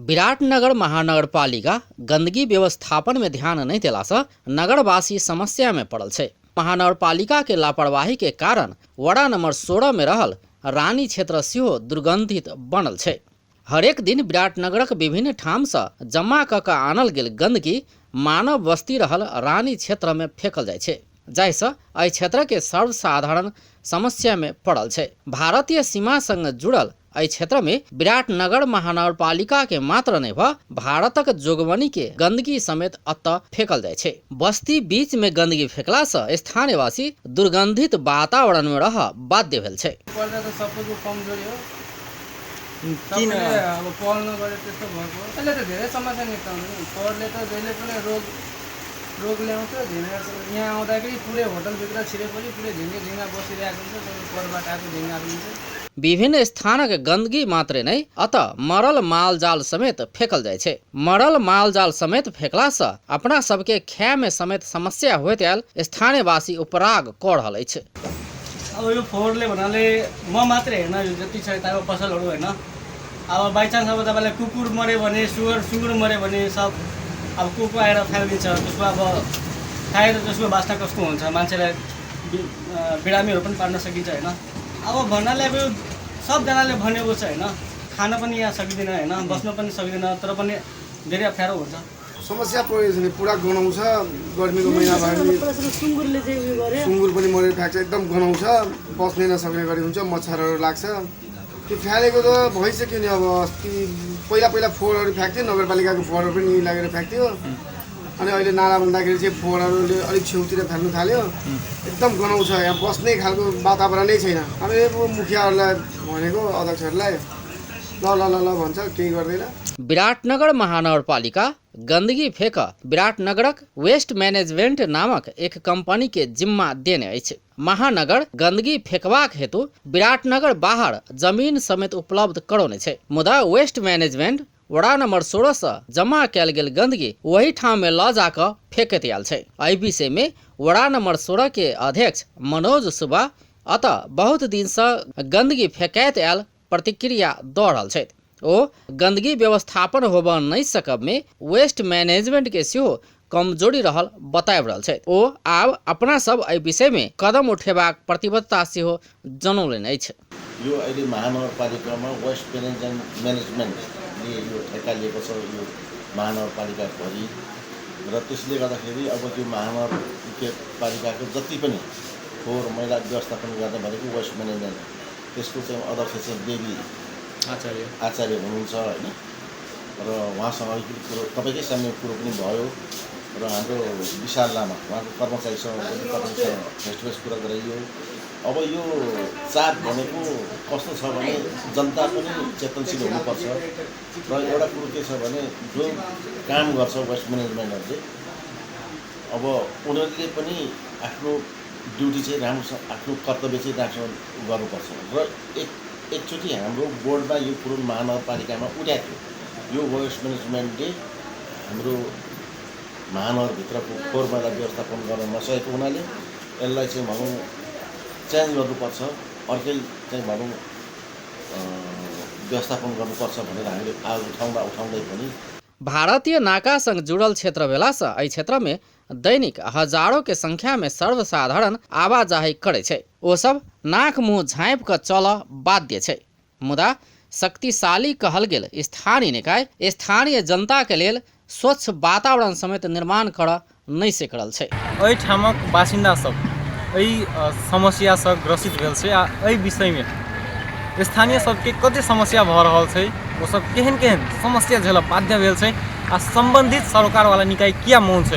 विराटनगर महानगरपालिका गंदगी व्यवस्थापन में ध्यान नहीं देला से नगरवासी समस्या में पड़ल छै। महानगरपालिका के लापरवाही के कारण वड़ा नंबर 16 में रहल रानी क्षेत्र सेहो दुर्गंधित बनल छै। हरेक दिन विराटनगरक विभिन्न ठाम से जमा क के आनल गेल गंदगी मानव बस्ती रहल रानी क्षेत्र में फेंकल जाइ छै, जाहिसँ एहि क्षेत्र के सर्वसाधारण समस्या में पड़ल छै। भारतीय सीमा संग जुड़ल एहि क्षेत्र में विराटनगर महानगरपालिका के मात्र नहि भ भारतक जोगबनी के गंदगी समेत अतः फेंकल जाइ छै। बस्ती बीच में गंदगी फेंकला से स्थानीयवासी दुर्गंधित वातावरण में रह बाध्य भेल छै। पर्दा त सबैको कमजोरी हो। किन? सबैले अब पहल नगरे त्यस्तो भएको हो। यसले त धेरै समस्या निप्टाउँछ नि। पहलले त जहिले पनि रोग रोग ल्याउँछ। झिँगा यहाँ आउँदाखेरि पुरै होटलभित्र छिरेपछि पुरै झिँगे झिँगा बसिरहेको हुन्छ, सबै परबाट आएको झिँगाहरू हुन्छ। विभिन्न स्थानक गंदगी मात्रे नहि अतः मरल मालजाल समेत फेकल जाइ छै। मरल मालजाल समेत फेकला से अपना सबके खाय में समेत समस्या होइत आयल स्थानीयवासी उपराग कऽ रहल अछि। अब यो फोहोरले भन्नाले म मात्रै होइन, यो जति छ यताको पसलहरू होइन, अब बाइचान्स अब तपाईँलाई कुकुर मऱ्यो भने, सुँगुर मऱ्यो भने सब अब को को आएर फालिदिन्छ। त्यसको अब खाएर त्यसको बास्ना कस्तो हुन्छ, मान्छेलाई बिरामीहरू पनि पार्न सकिन्छ होइन। अब भन्नाले अब यो सबजनाले भनेको छ होइन, खान पनि यहाँ सकिँदैन होइन, बस्न पनि सकिँदैन, तर पनि धेरै अप्ठ्यारो हुन्छ। समस्या परेको छ नि, पुरा गनाउँछ। गर्मीको महिना भयो भने सुँगुरले चाहिँ उयो गर्यो, सुँगुर पनि मरेर फ्याँक्छ, एकदम गनाउँछ, बस्नै नसक्ने गरी हुन्छ, मच्छरहरू लाग्छ। त्यो फ्यालेको त भइसक्यो नि। अब अस्ति पहिला पहिला फोहोरहरू फ्याँक्थ्यो, नगरपालिकाको फोहोरहरू पनि यहीँ लगेर फ्याँक्थ्यो। अनि अहिले नाला भन्दाखेरि चाहिँ फोहोरहरूले अलिक छेउतिर फ्याल्नु थाल्यो, एकदम गनाउँछ, यहाँ बस्ने खालको वातावरणै छैन। हामीले पो मुखियाहरूलाई भनेको, अध्यक्षहरूलाई ल ल ल ल भन्छ, केही गर्दैन। विराटनगर महानगरपालिका गंदगी फेंक विराटनगरक वेस्ट मैनेजमेंट नामक एक कंपनी के जिम्मा देने अछि। महानगर गंदगी फेंकबाक हेतु विराटनगर बाहर जमीन समेत उपलब्ध करौने छै, मुदा वेस्ट मैनेजमेंट वड़ा नंबर 16 से जमा कयल गेल गंदगी वही ठाम में ल जाकऽ फेंकैत आयल छै। एहि विषय में वड़ा नंबर 16 के अध्यक्ष मनोज सुब्बा अतः बहुत दिन से गंदगी फेंकैत आयल प्रतिक्रिया दऽ रहल छथि। ओ गंदगी व्यवस्थापन होबऽ नहि सकब में वेस्ट मैनेजमेंट के सेहो कमजोरी रहल बताबि रहल छथि। ओ आब अपना सब एहि विषय में कदम उठेबाक प्रतिबद्धता सेहो जनौलनि अछि। यो अहिले महानगरपालिकामा वेस्ट मैनेजमेन्टले यो ठेक्का लिएको छ यो महानगरपालिकाभरि, र त्यसले गर्दाखेरि अब त्यो महानगरपालिकाको जति पनि फोहोर मैला व्यवस्थापन गर्ने भनेको वेस्ट म्यानेजमेन्ट, त्यसको चाहिँ अध्यक्ष चाहिँ देवी आचार्य हुनुहुन्छ होइन। र उहाँसँग अलिकति कुरो तपाईँकै सामने कुरो पनि भयो र हाम्रो विशाल लामा उहाँको कर्मचारीसँग पनि तपाईँसँग फेस टु फेस कुरा गराइयो। अब यो चाप भनेको कस्तो छ भने जनता पनि चेतनशील हुनुपर्छ र एउटा कुरो के छ भने जो काम गर्छ वेस्ट म्यानेजमेन्टहरूले अब उनीहरूले पनि आफ्नो ड्युटी चाहिँ राम्रोसँग, आफ्नो कर्तव्य चाहिँ राम्रोसँग गर्नुपर्छ। र एकचोटि हाम्रो बोर्डमा यो कुरो महानगरपालिकामा उठाएको थियो, यो वेस्ट म्यानेजमेन्टले हाम्रो महानगरभित्रको फोहोर मैला व्यवस्थापन गर्न नसकेको हुनाले यसलाई चाहिँ भनौँ चेन्ज गर्नुपर्छ, अर्कै चाहिँ भनौँ व्यवस्थापन गर्नुपर्छ भनेर हामीले आवाज उठाउँदा उठाउँदै पनि भारतीय नाका संग जुड़ल क्षेत्र भेला से एहि क्षेत्र में दैनिक हजारों के संख्या में सर्वसाधारण आवाजाही करै छै। ओ सब नाक मुँह झाँपि कऽ चलऽ बाध्य छै, मुदा शक्तिशाली कहल गेल स्थानीय निकाय स्थानीय जनता के लेल स्वच्छ वातावरण समेत निर्माण करऽ नहि सकि रहल छै। एहिठामक बासिन्दा सब एहि समस्यासँ ग्रसित भेल छै आ एहि विषयमे स्थानीय सबके कते समस्या भऽ रहल छै, ओ सब केहन केहन समस्या झेलऽ बाध्य भेल छै आ सम्बन्धित सरकारवाला निकाय किया मौन छै।